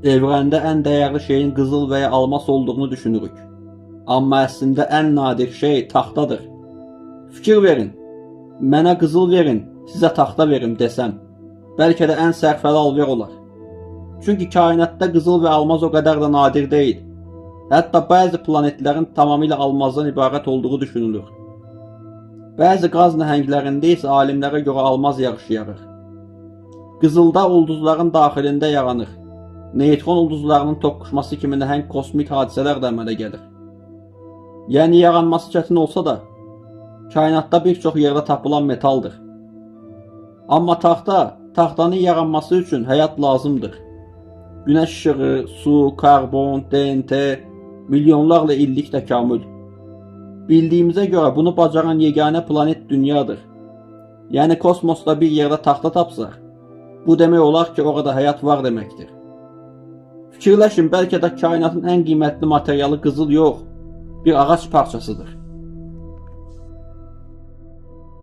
Evrəndə ən dəyərli şeyin qızıl və ya almas olduğunu düşünürük. Amma əslində ən nadir şey taxtadır. Fikir verin. Mənə qızıl verin, sizə taxta verim desəm, bəlkə də ən sərfəli alver olar. Çünki kainatda qızıl və almaz o qədər də nadir deyil. Hətta bəzi planetlərin tamamilə almazdan ibarət olduğu düşünülür. Bəzi qaz nəhənglərində isə alimlərə görə almaz yağışı yağır. Qızılda ulduzların daxilində yaranır. Neytron ulduzlarının toqquşması kimi nəhəng kosmik hadisələr də əmələ gəlir. Yəni yaranması çətin olsa da, kainatda bir çox yerdə tapılan metaldır. Amma taxta, taxtanın yaranması üçün həyat lazımdır. Günəş işığı, su, karbon, TNT, milyonlarla illik təkamül. Bildiyimizə görə bunu bacaran yeganə planet Dünyadır. Yəni kosmosda bir yerdə taxta tapsaq, bu demək olar ki, orada həyat var deməkdir. Fikirləşin, bəlkə də kainatın ən qiymətli materialı qızıl yox, bir ağac parçasıdır.